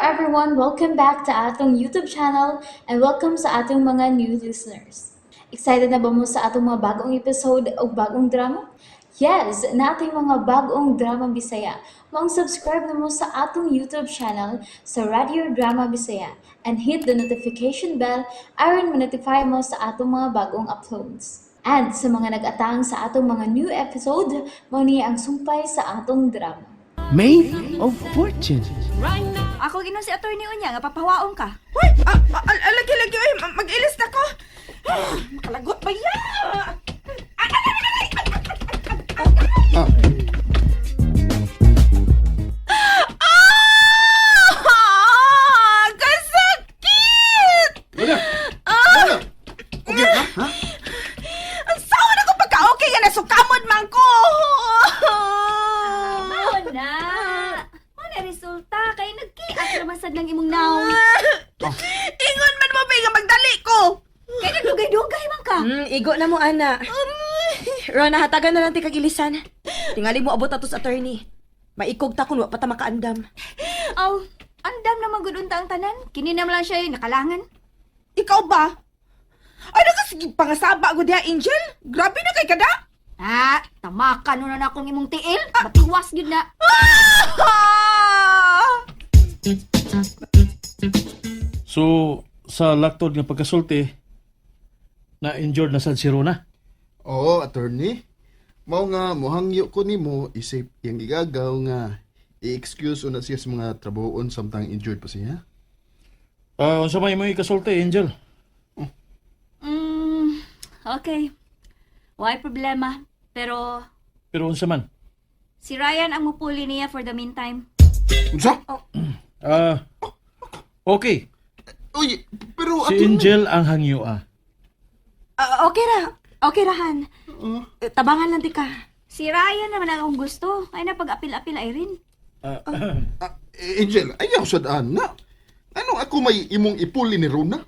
Everyone! Welcome back to atong YouTube channel and welcome sa atong mga new listeners. Excited na ba mo sa atong mga bagong episode o bagong drama? Yes! Naa tay mga bagong drama Bisaya. Maong subscribe na mo sa atong YouTube channel sa Radio Drama Bisaya and hit the notification bell aron ma-notify mo sa atong mga bagong uploads. And sa mga nag-atang sa atong mga new episode, mao ni ang sumpay sa atong drama. Maid of Fortune. Ako ginon si attorney unya nga papawaon ka. Uy! Ah, lagi, lagi, uy! Mag-ilis na ko! Ah, makalagot ba ya? Ah, ay, ay, ay, ay, ay, ay, ay, ay. Ah! Kasakit! Wala! Wala! Okay ka? Ha? Ang sawa na ko pagka-okay nga nasukamod man ko! Mao na. Mao na resulta kay nagkiat naman sad lang imong naong. Ingon man mo ba nga magdali ko! Kay nagdugay-dugay man ka. Igo na mo, ana. Rona, hatagan na lang ti kagilisan. Tingali mo abot ato sa attorney. Maikog ta kun wa pa ta makaandam. Aw, andam na man gud unta ang tanan. Kini naman lang siya nakalangan. Ikaw ba? Ano ka sige pangasaba ko diha, Angel? Grabe na kay kada! Ah, tamaka no na na akong imong tiil. Batiwas gyud na. Ah! So, sa laktod nga pagkasulti, na-injured na sad si Rona. Oo, attorney. Mao nga, muhangyo ko nimo isip yang gigagaw nga i-excuse una siya sa mga trabahoon samtang injured pa siya. Ah, unsa may imo ikasulti, Angel? Okay. Why problema? Pero Pero unsa man? si Ryan ang mupuli niya for the meantime. Unsa? Ah, okay. Uy, pero Si attorney. Angel ang hangyo ah. Ah, okay ra. Okay ra, Han. Eh, tabangan lang ti ka. Si Ryan naman ang akong gusto. Ay na pag-apil-apil Irene. Ah, Angel, ayaw sad ana. Anong ako may imong ipuli ni Rona?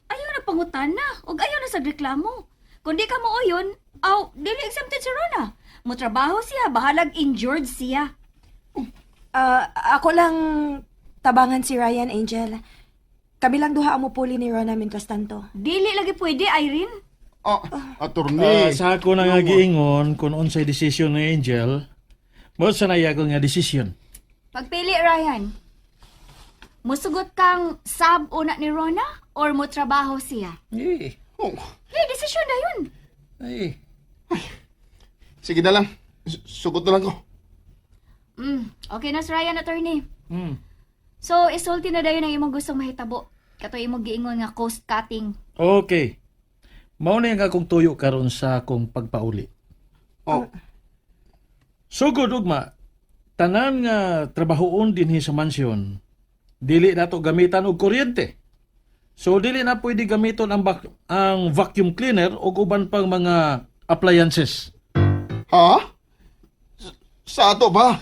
Ayaw na pangutan na. Ug ayaw na sa reklamo. Kung di ka mo uyon, aw, dili exempted si Rona. Motrabaho siya, bahalag injured siya. Ah, ako lang tabangan si Ryan, Angel. Kami lang duha ang mupuli ni Rona mientras tanto. Dili lagi pwede, Irene. Ah, attorney. Ah, sa ako na nga giingon kung unsay desisyon ni Angel, mo sa naya ko nga desisyon. Pagpili, Ryan. Musugot kang sab una ni Rona or motrabaho siya? Eh, Oh, Hey, desisyon na yun. ay. sige na lang. Sugot na lang ko. Okay na si Ryan, attorney. So, isulti na dayon ang imong gustong mahitabo. Katoy imong giingon nga cost cutting. Okay. Mao na yung akong tuyo karon sa akong pagpauli. Oh, Sugod ugma, tanan nga trabahoon dinhi sa mansyon, dili nato gamitan og kuryente. So dili na pwede gamiton ang vacuum cleaner ug uban pang mga appliances. Ha? Sa ato ba?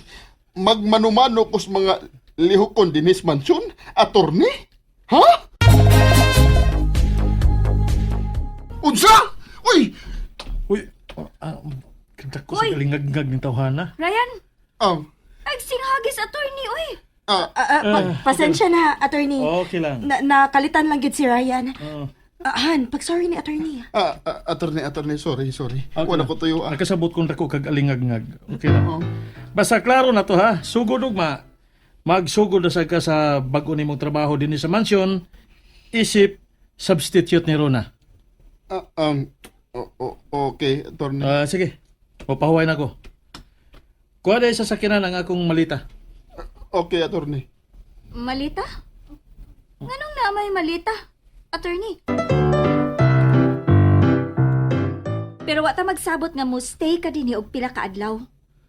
Magmanumano ko sa mga lihokon dinis mansyon? Attorney? Ha? Unsa? Uy! Uy, oh, ko sa Uy! kalingagngag ng tawhana. Ryan, Um, nagsinghagis attorney, uy. ah, Pasensya na, attorney. Okay lang. Na nakalitan lang gid si Ryan. Oo. Ah, Han, pag-sorry ni attorney. Attorney, attorney, sorry, sorry. Okay Wala lang. ko tuyo. Ah. Nakasabot kong dako kag alingagngag. Okay lang. Oh. Basta klaro na to ha. Sugod ugma. Magsugod na sad ka sa bag-o nimong trabaho dinhi sa mansyon. Isip substitute ni Rona. Ah, okay, attorney. Ah, sige. Papahuway na ko. Kuha dahil sa sakinan ang akong malita. Okay, attorney. Malita? Nganong na may malita? Attorney. Pero wa ta magsabot nga mo stay ka dinhi og pila ka adlaw.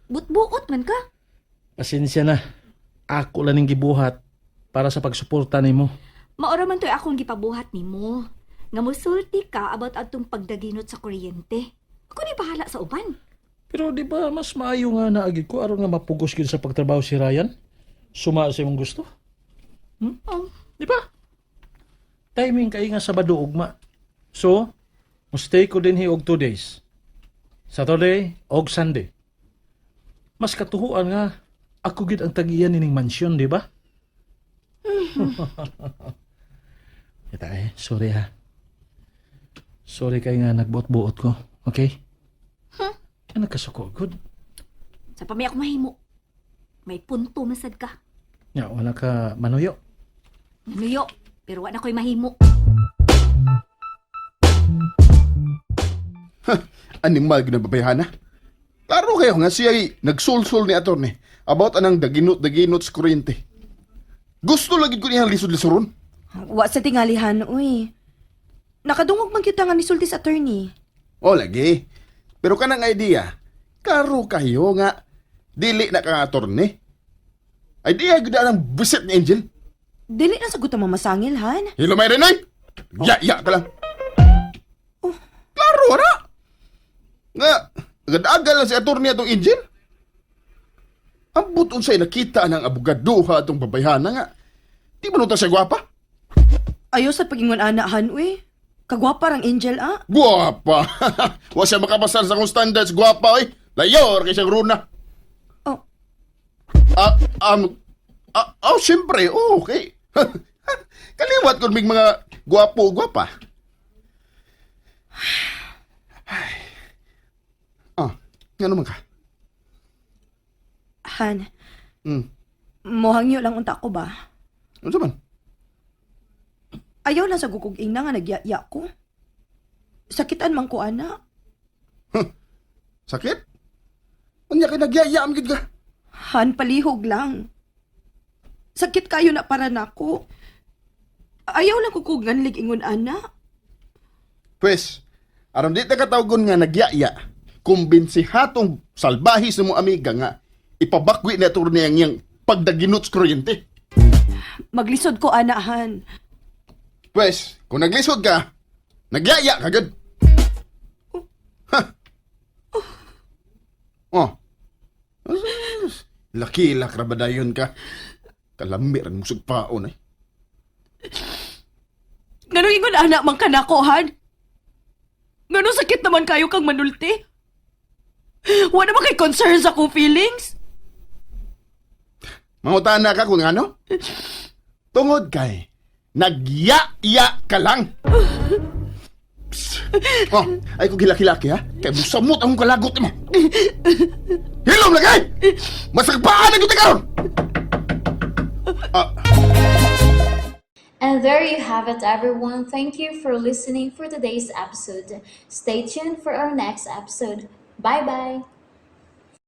Butbuot man ka. Pasensya na. Ako lang ning gibuhat para sa pagsuporta nimo. Maora man to'y akong gipabuhat nimo. Nga mosulti ka about adtong pagdaginot sa kuryente. Ako ni bahala sa uban. Pero di ba mas maayo nga naagi ko aron nga mapugos gyud sa pagtrabaho si Ryan? Suma sa imong gusto. Oh, Di ba? Timing kay nga Sabado ugma. So, mo stay ko dinhi og 2 days. Saturday og Sunday. Mas katuhuan nga ako gid ang tagiyan nining mansyon, di ba? Kita eh, sorry ha. Sorry kay nga nagbuot-buot ko, okay? Huh? Kaya nagkasuko, good. Sa pamaya ako mahimo. May punto masad ka. Ya, wala ka manuyo. Nanuyo, pero wa na ko'y mahimo. Animal gyud ang babayhana. Klaro kayo nga siya ay nagsulsul ni attorney about anang daginot-daginot sa kuryente. Gusto lagi ko niyang lisod-lisoron. Wa sa tingalihan, uy. Nakadungog man kita nga nisulti sa attorney. O lagi. Pero kanang idea, klaro kayo nga dili na kang attorney. Idea gyud ang bisit ni Angel. Dili na sagot ang mamasangil, Han. Hilo may renoy. Ya, ya ka lang. Klaro na. Nga, agad-agal lang si attorney atong Angel. Ambot unsay nakita ng abogaduha atong babayhana nga. Di ba nuta siya gwapa? Ayaw sa pagingon ana, Han, uy. Kagwapa rang Angel, ah. Gwapa! Wa siya makapasar sa akong standards, gwapa oy. Layor kay siyang runa. Oh. Ah, oh, siyempre, oh, okay. Kaliwat kun mig mga gwapo, gwapa. Ay. Ah, ngano man ka? Han, mohangyo lang unta ko ba? Unsa man? Ayaw lang sa gugug ina nga nagyaya ko. Sakitan man ko, ana. Sakit? Unya kay nagyaya am gid ka. Han, palihog lang. Sakit kayo na para nako. Ayaw lang kukug nganlig ingon, ana. Pwes, aron di ta katawgon nga nagyaya, kumbinsi hatong salbahe sa mo amiga nga ipabakwi na ito niyang yang pagdaginot sa kuryente. Maglisod ko, ana, Han. Pwes, kung naglisod ka, nagyaya ka gud. Ha? Oh. Laki-lak ra ba dayon ka? Kalami ran musog paon eh. Ngano ingon ana man ka nako, Han? Ngano sakit naman kayo kang manulti? Wala naman kay concern sa akong feelings? Mangutana ka kung ano? Tungod kay, nagyaya ka lang. Psst. Oh, ay kung hilaki-laki ha. Kay busamot akong kalagot mo. Hilom lagay! Masagpaan ang kita karon! Ah, And there you have it, everyone. Thank you for listening for today's episode. Stay tuned for our next episode. Bye bye.